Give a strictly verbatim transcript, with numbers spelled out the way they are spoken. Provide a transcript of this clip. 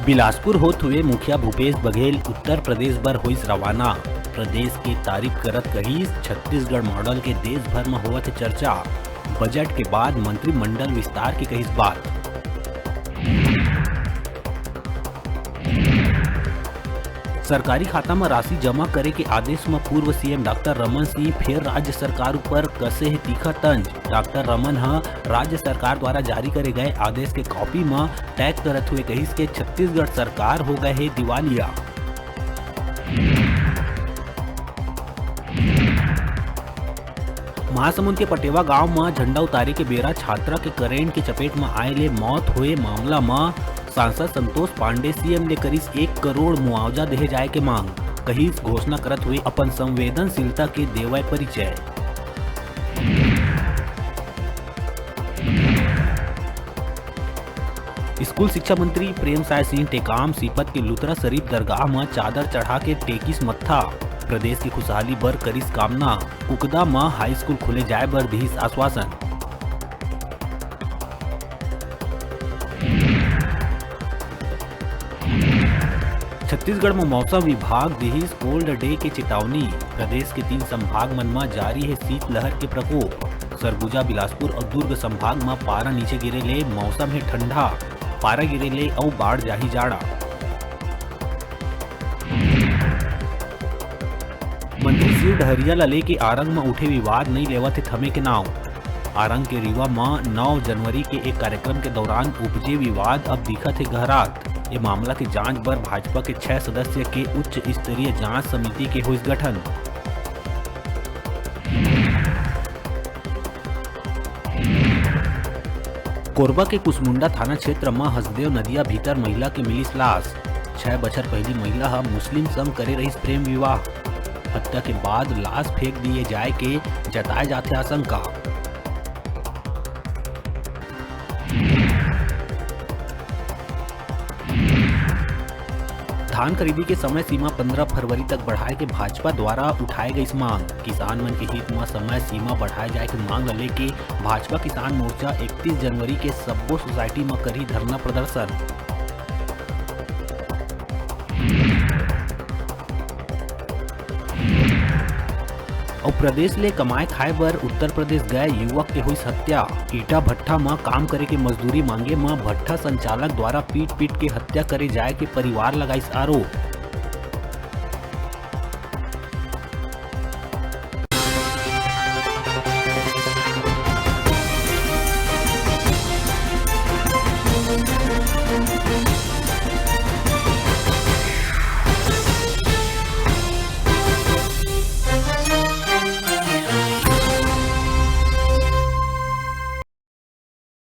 बिलासपुर होत हुए मुखिया भूपेश बघेल उत्तर प्रदेश बर होइस रवाना। प्रदेश के तारीफ करत कहिस, छत्तीसगढ़ मॉडल के देश भर म होवत हे चर्चा। बजट के बाद मंत्रिमंडल विस्तार के कहिस बात। सरकारी खाता म राशि जमा करे के आदेश म पूर्व सीएम डॉक्टर रमन सिंह फेर राज्य सरकार ऊपर कसे हे तीखा तंज। डॉक्टर रमन ह राज्य सरकार द्वारा जारी करे गए आदेश के कॉपी म टैग करत हुए कहिस के छत्तीसगढ़ सरकार हो गए हे दिवालिया। महासमुंद के पटेवा गांव म झंडा उतारे के बेरा छात्रा के करंट के चपेट म आए ले मौत होए मामला म सांसद संतोष पांडे सीएम ले करिस एक करोड़ मुआवजा देहे जाए के मांग। कहिस घोषणा करत हुए अपन संवेदनशीलता के देवय परिचय। स्कूल शिक्षा मंत्री प्रेम साय सिंह टेकाम सीपत के लुथरा शरीफ दरगाह म चादर चढ़ा के टेकिस मत्था। प्रदेश के खुशहाली बर करिस कामना। कुकदा म हाई स्कूल खोले जाए बर दिहिस आश्वासन। छत्तीसगढ़ म मौसम विभाग दिहिस कोल्ड डे के चेतावनी। प्रदेश के तीन संभाग मन म जारी हे शीतलहर के प्रकोप। सरगुजा, बिलासपुर अउ दुर्ग संभाग म पारा नीचे गिरे ले मौसम हे ठंडा। पारा गिरे ले अउ बाढ़ जाही जाड़ा। मंत्री शिव डहरिया ला लेके आरंग म उठे विवाद नइ लेवत हे थमे के नाव। आरंग के रीवा म नौ जनवरी के एक कार्यक्रम के दौरान उपजे विवाद अब दिखत हे गहरात। ये मामला के जांच बर भाजपा के छह सदस्य के उच्च स्तरीय जांच समिति के होइस गठन। कोरबा के कुसमुंडा थाना क्षेत्र म हसदेव नदिया भीतर महिला के मिलिस लाश। छह बछर पहिली महिला ह मुस्लिम संग करे रहिस प्रेम विवाह। हत्या के बाद लाश फेंक दिए जाए के जताए जाथे आशंका। धान खरीदी के समय सीमा पंद्रह फरवरी तक बढ़ाए के भाजपा द्वारा उठाए गइस मांग। किसान मन के हित म समय सीमा बढ़ाए जाए के मांग ल लेके भाजपा किसान मोर्चा इकतीस जनवरी के सब्बो सोसाइटी म करही धरना प्रदर्शन। अउ प्रदेश ले कमाए खाए बर उत्तर प्रदेश गए युवक के होइस हत्या। ईटा भट्ठा म काम करे के मजदूरी मांगे म भट्ठा संचालक द्वारा पीट पीट के हत्या करे जाए के परिवार लगाइस आरोप।